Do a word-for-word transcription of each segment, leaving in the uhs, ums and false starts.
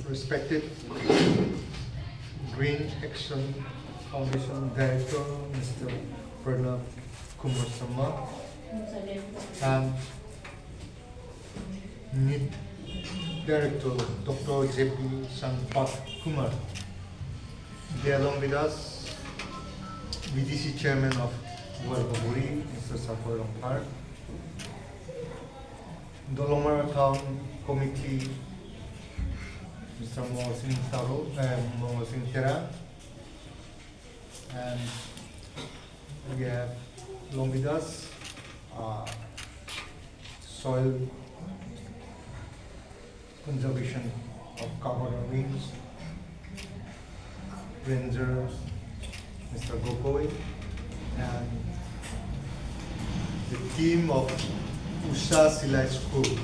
Respected Green Action Foundation Director, Mister Pranab Kumar Sharma, and NEET Director, Doctor J P Sanpat Kumar. They along with us, V D C Chairman of Duar Bagori, Mister Sarkoi Rongphar, Dolamara Town Committee, Mister Mongol Singh Taro, uh, Mongol Singh Tera, and we have along with us, uh, Soil Conservation of Kohora Wings, Ranger Mister Gogoi, and the team of Usha Silai School,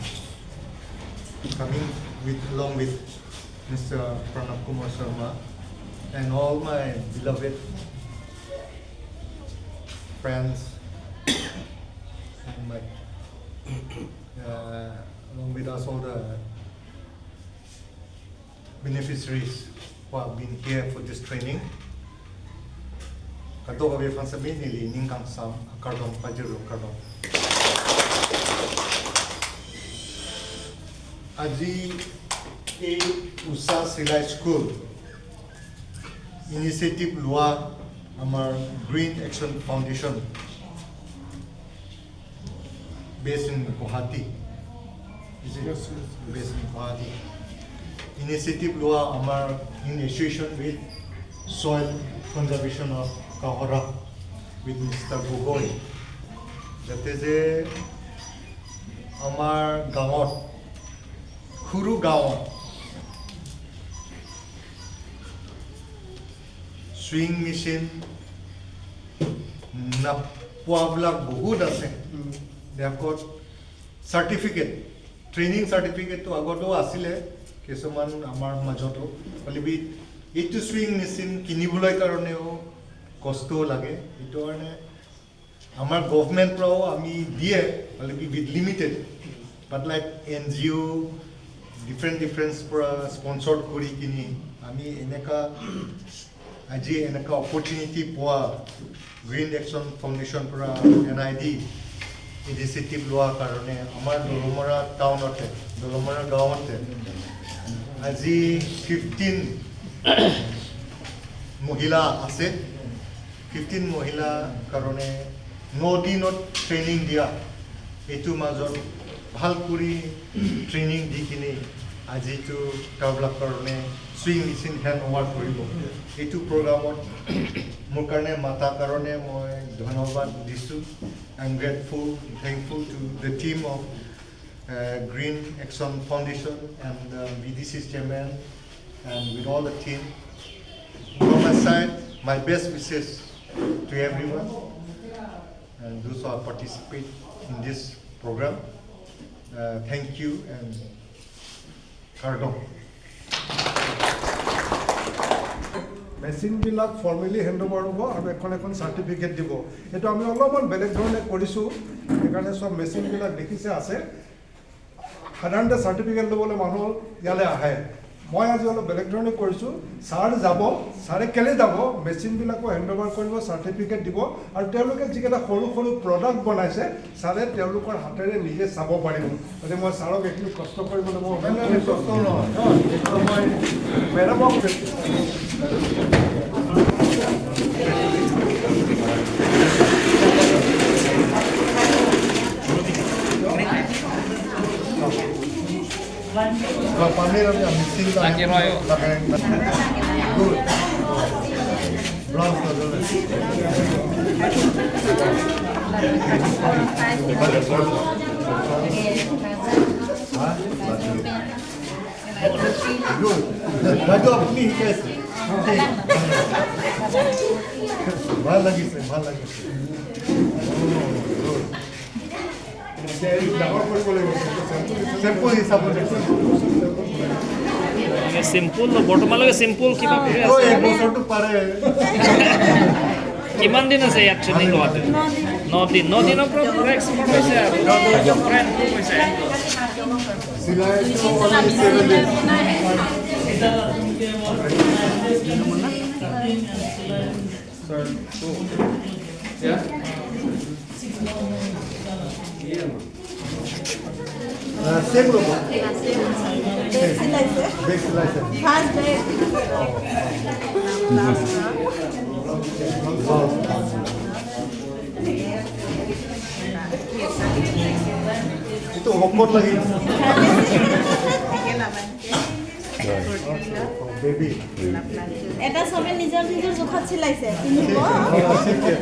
coming with, along with Mister Pranab Kumar Sharma, and all my beloved friends and my, uh, along with us, all the beneficiaries who have been here for this training. Kadokave aphan sitame neli ning kangsam akardom pajirlo, kardom. Aji ei Usha Silai School initiative loa amar Green Action Foundation, based in Guwahati. Is it? Yes, yes, yes. Based in Guwahati. Initiative loa amar in association with Soil Conservation of Kohora with Mister Gogoi. That is a amar gaonwot, Khuru gaonwot, sewing machine napoa bilak bahut ase. Hmm. They have got certificate, training certificate to agoto asile, কিছুমান আমাৰ মাজতো, হ'লে বি এইটো sewing machine কিনিবলৈ কাৰণেও কষ্ট লাগে। এইটো কাৰণে আমাৰ government পৰাও আমি দিয়ে, হ'লে B with limited, but like N G O, different different পৰা sponsor কৰি কিনি আমি এনেকা আজি এনেকা opportunity পোৱা Green Action Foundation পৰা N I D initiative লোৱাৰ কাৰণে আমাৰ দলমৰা টাউনতে, দলমৰা গাঁৱতে আজি fifteen মহিলা আছে। Fifteen মহিলা কাৰণে ন দিনত training দিয়া, এইটো মাজত ভাল কৰি training দি কিনে আজিতো কাৰোবাৰ কাৰণে sewing machine hand over কৰিব। এইটো programত মোৰ কাৰণে মাতাৰ কাৰণে মই ধন্যবাদ দিছোঁ। I'm grateful, thankful to the team of uh, Green Action Foundation and uh, V D C's chairman and with all the team. From my side, my best wishes to everyone and those who are participate in this program. Uh, thank you and kardom. মেচিনবিলাক formally hand over হ'ব আৰু এখন এখন চাৰ্টিফিকেট দিব। এইটো আমি অলপমান বেলেগ ধৰণে কৰিছোঁ, সেইকাৰণে চব মেচিনবিলাক দেখিছে আছে। সাধাৰণতে চাৰ্টিফিকেট ল'বলৈ মানুহ ইয়ালৈ আহে, মই আজি অলপ বেলেগ ধৰণে কৰিছোঁ। ছাৰ যাব, ছাৰে কেলৈ যাব, মেচিনবিলাকো হেণ্ড অভাৰ কৰিব, চাৰ্টিফিকেট দিব আৰু তেওঁলোকে যিকেইটা সৰু সৰু প্ৰডাক্ট বনাইছে ছাৰে তেওঁলোকৰ হাতেৰে নিজে চাব পাৰিব। গতিকে মই ছাৰক এইখিনি কষ্ট কৰিবলৈ মই অভিনন্দন জনাইছোঁ। কষ্ট নহয়। নহয়, এইটো মই মেডামক Pamer kami, mixing kami. Lagi royo. Lagi, lagi. Good. Brown color. Huh? Good. Baju apa ni, guys? Okay. Bhal lagise, bhal lagise. Oh, good. Sample হিচাপত। মানে চিম্পল, বৰ্তমানলৈকে চিম্পল কিবা কৰি আছে? অ, এক বছৰটো পাৰে। কিমান দিন আছে ইয়াত ট্ৰেইনিং লোৱাতে? ন দিন, ন দিনৰ পৰা প্ৰেক্টিচ কৰিছে আৰু। ফ্ৰেণ্ড কৈছে। চিলাই only seven days. Sir, two. Yeah? Yeah. Uh, same logo. Same. Bag slicer. First bag. Itu hopot lagi. Oh, baby. এটা সবে নিজৰ নিজৰ জোখত চিলাইছে, পিন্ধিব। Oh, same, same.